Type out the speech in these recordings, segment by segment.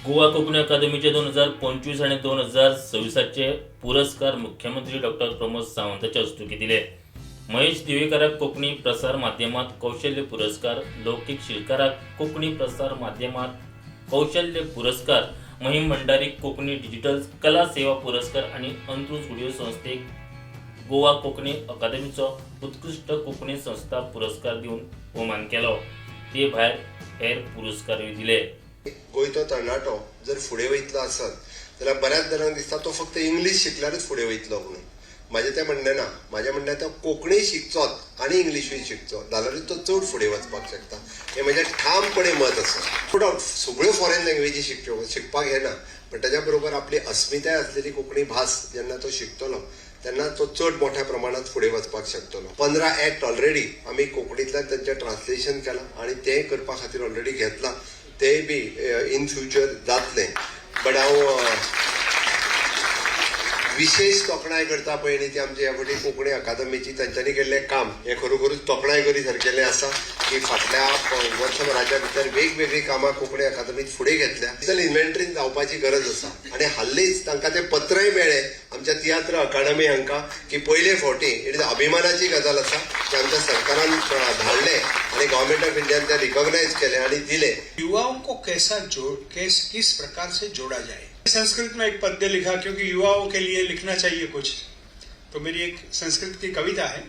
गोवा कोंकणी अकादमीचे 2025 आनी 2026आचे पुरस्कार मुख्यमंत्री डॉक्टर प्रमोद सावंताच्या हस्तुकीं दिले. महेश दिवेकाराक कोंकणी प्रसार माध्यमात कौशल्य पुरस्कार, लौकीक शिलकाराक कोंकणी प्रसार माध्यमात कौशल्य पुरस्कार, महिम भंडारीक कोंकणी डिजिटल कला सेवा पुरस्कार आनी अंत्रुज घुडयो संस्थेक गोवा कोंकणी अकादमीचो उत्कृश्ट कोंकणी संस्था पुरस्कार दिवन भोवमान केलो. ते भायर हेर पुरस्कारूय दिले. गोंयचो तरणाटो जर फुडें वयतलो आसत जाल्यार बऱ्याच जाणांक दिसता, तो फक्त इंग्लीश शिकल्यारूच फुडें वयतलो म्हणून. म्हाजें तें म्हणणें ना. म्हाजें म्हणणें, तो कोंकणी शिकचोच आनी इंग्लिशूय शिकचो जाल्यारूच तो चड फुडें वचपाक शकता, हें म्हजें ठामपणे मत आसा. नो डावट, सगळ्यो फॉरेन लँग्वेजी शिकच्यो, शिकपाक येना, पण ताच्या बरोबर आपली अस्मिताय असलेली कोंकणी भास जेन्ना तो शिकतलो, तेन्ना तो चड मोठ्या प्रमाणात फुडें वचपाक शकतलो. 15 एक्ट ऑलरेडी आमी कोंकणींतल्यान तांचें ट्रान्सलेशन केलां आनी तें करपा खातीर ऑलरेडी घेतलां. तेंय बी इन फ्युचर जातलें. बट हांव विशेश तोखणाय करता पळय न्ही, ती आमची ह्या फावटी कोंकणी अकादमीची. तांच्यांनी केल्लें काम हें खरोखरूच तोखणाय करी सारकेलें आसा की फाटल्या वर्सभराच्या भितर वेगवेगळीं कामां कोंकणी अकादमीत फुडें घेतल्या. डिजिटल इन्व्हेंटरीन जावपाची गरज आसा आनी हालींच तांकां तें पत्रय मेळ्ळें आमच्या तियात्र अकादमी हांकां की पयले फावटी, it is अभिमानाची गजाल आसा की आमच्या सरकारान धाडलें आनी गव्हर्मेंट ऑफ इंडियान तें रिकॉग्नायज केलें आनी दिलें. युवाओं को कैसा जोड़ कैस किस प्रकार से जोड़ा जाए? संस्कृत में एक पद्य लिखा, क्योंकि युवाओं के लिए लिखना चाहिए कुछ। तो मेरी एक संस्कृत की कविता है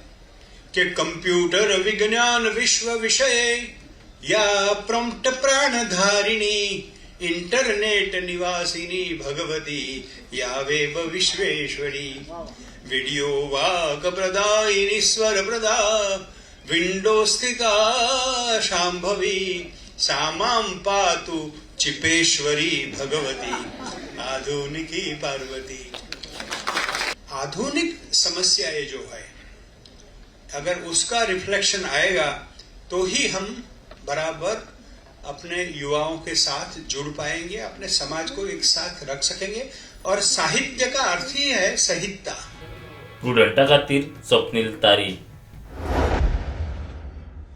कि कंप्यूटर विज्ञान विश्व विषय या प्रॉम्प्ट प्राणधारिणी, इंटरनेट निवासिनी भगवती या वेब विश्वेश्वरी, वीडियो वाक प्रदायिनी स्वर प्रदा, विंडो स्थिता शांभवी, सा मां पातु चिपेश्वरी भगवती आधुनिकी पार्वती। आधुनिक समस्याएं जो है, अगर उसका रिफ्लेक्शन आएगा तो ही हम बराबर अपने युवाओं के साथ जुड़ पाएंगे, अपने समाज को एक साथ रख सकेंगे और साहित्य का अर्थ ही है सहितता। प्रुडंटा खातीर स्वप्नील तारी.